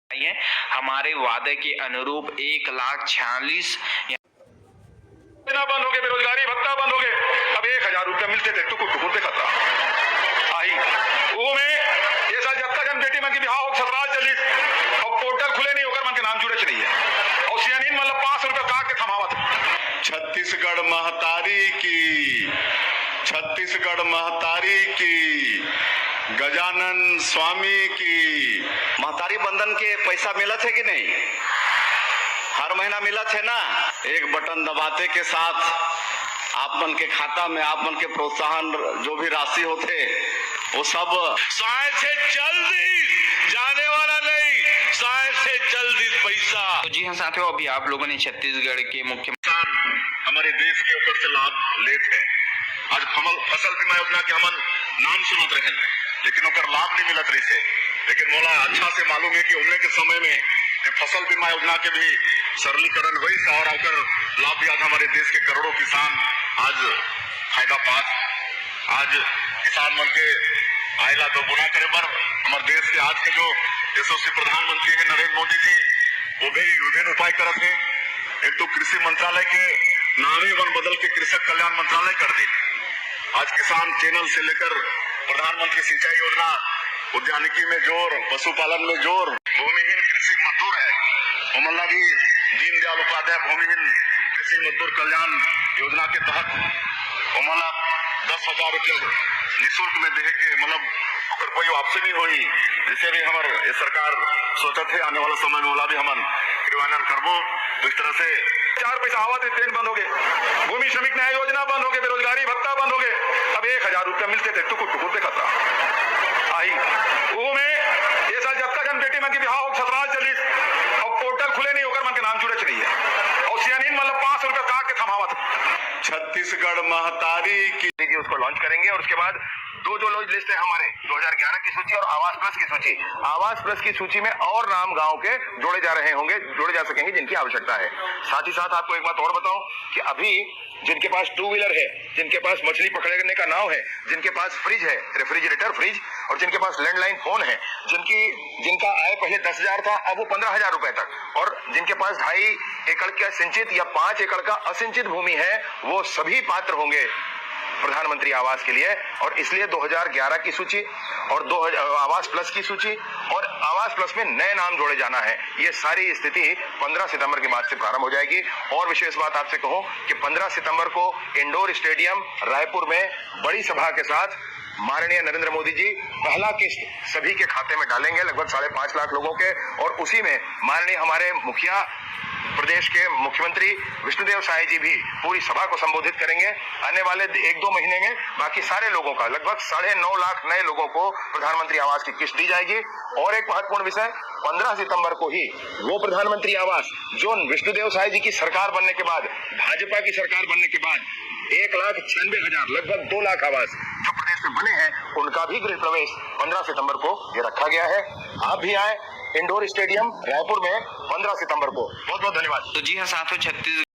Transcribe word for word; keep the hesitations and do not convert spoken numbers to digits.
आइए, हमारे वादे के अनुरूप एक लाख छियालीस ना बंद हो गए, बेरोजगारी भत्ता बंद हो गए। अब एक हजार रुपया मिलते थे, टुकुर टुकुर देखत रहा। आही, वो में ये साल जब तक हम बेटी मन के बिहाव हो, ससुराल चलिस, और पोर्टल खुले नहीं, ओकर मन के नाम जुड़े नहीं है। और सियानीन मतलब पाँच सौ रुपया काट के थमावत है। छत्तीसगढ़ महतारी की, छत्तीसगढ़ महतारी की, गजानन स्वामी की। महतारी बंदन के पैसा मिलत है कि नहीं? हर महीना मिलत है ना? एक बटन दबाते के साथ आप मन के खाता में आप मन के प्रोत्साहन जो भी राशि होथे, वो सब साय से चल दी, जाने वाला नहीं, साय से चल दी पैसा। तो जी हाँ साथियों, अभी आप लोगों ने छत्तीसगढ़ के मुख्य किसान हमारे देश के ऊपर से लाभ लेत है। आज फमल-, फसल बीमा योजना के हमन नाम सुनत रहेन, लेकिन ओकर लाभ नहीं मिलत रहिसे। लेकिन मोला अच्छा से मालूम है कि ओमने के समय में ये फसल बीमा योजना के भी सरलीकरण होइस और ओकर लाभ भी आज हमारे देश के करोड़ों किसान आज फायदा पात। आज किसान मन के आय ला दोगुना करे बर हमर देश के आज के जो यशस्वी प्रधानमंत्री हैं नरेंद्र मोदी जी, वो भी विभिन्न उपाय करत हैं। एक तो कृषि मंत्रालय के नाम ही मन बदल के कृषक कल्याण मंत्रालय कर दी। आज किसान चैनल से लेकर प्रधानमंत्री सिंचाई योजना, उद्यानिकी में जोर, पशुपालन में जोर। भूमिहीन कृषि मजदूर है, ओमन ला भी दीनदयाल उपाध्याय भूमिहीन कृषि मजदूर कल्याण योजना के तहत ओमन ला दस हजार रुपया निःशुल्क में देहे के, मतलब, ओकर कोई वापसी नहीं होई। जैसे भी हमर ये सरकार सोचत है, आने वाला समय में ओला भी हमन क्रियान्वयन करबो। तो इस तरह से चार पैसा आवत रहिस, तेन बंद हो गए, भूमि श्रमिक न्याय योजना बंद हो गए, बेरोजगारी भत्ता बंद हो गए। अब एक हजार रुपया मिलते थे, टुकुर टुकुर देखत रहा। आही, वो में ये साल जब तक हम बेटी मन के बिहाव हो, ससुराल चलिस, और पोर्टल खुले नहीं, ओकर मन के नाम जुड़े नहीं है। और सियानीन मतलब पाँच सौ रुपया काट के थमावत। छत्तीसगढ़ महतारी की। जी, उसको लॉन्च करेंगे और उसके बाद दो जो लिस्ट है हमारे, दो हज़ार ग्यारह की सूची और आवास प्लस की सूची, आवास प्लस की सूची में और नाम गांव के जोड़े जा रहे होंगे, जोड़े जा सकेंगे जिनकी आवश्यकता है। साथ ही साथ आपको एक बात और बताऊं कि अभी जिनके पास टू व्हीलर है, जिनके पास मछली पकड़ने का नाव है, जिनके पास फ्रिज है, रेफ्रिजरेटर, फ्रिज, और जिनके पास लैंडलाइन फोन है, जिनकी, जिनका आय पहले दस हजार था, अब वो पन्द्रह हजार रुपए तक, और जिनके पास ढाई एकड़ का सिंचित या पाँच एकड़ का असिंचित भूमि है, वो सभी पात्र होंगे प्रधानमंत्री आवास के लिए। और इसलिए दो हज़ार ग्यारह की सूची और दो हज़ार, आवास प्लस की सूची और आवास प्लस में नए नाम जोड़े जाना है। ये सारी स्थिति पन्द्रह सितंबर के बाद से प्रारंभ हो जाएगी। और विशेष बात आपसे कहूं कि पन्द्रह सितंबर को इंडोर स्टेडियम रायपुर में बड़ी सभा के साथ माननीय नरेंद्र मोदी जी पहला किस्त सभी के खाते में डालेंगे, लगभग साढ़े पांच लाख लोगों के, और उसी में माननीय हमारे मुखिया, प्रदेश के मुख्यमंत्री विष्णुदेव साय जी भी पूरी सभा को संबोधित करेंगे। आने वाले एक दो महीने में बाकी सारे लोगों का, लगभग साढ़े नौ लाख नए लोगों को प्रधानमंत्री आवास की किस्त दी जाएगी। और एक महत्वपूर्ण विषय, पन्द्रह सितंबर को ही वो प्रधानमंत्री आवास जो विष्णुदेव साय जी की सरकार बनने के बाद, भाजपा की सरकार बनने के बाद एक लाख छियानवे हजार, लगभग दो लाख आवास जो प्रदेश में बने हैं, उनका भी गृह प्रवेश पन्द्रह सितंबर को ये रखा गया है। आप भी आए इंडोर स्टेडियम रायपुर में पन्द्रह सितंबर को। बहुत बहुत धन्यवाद। तो जी हाँ साथियों, छत्तीसगढ़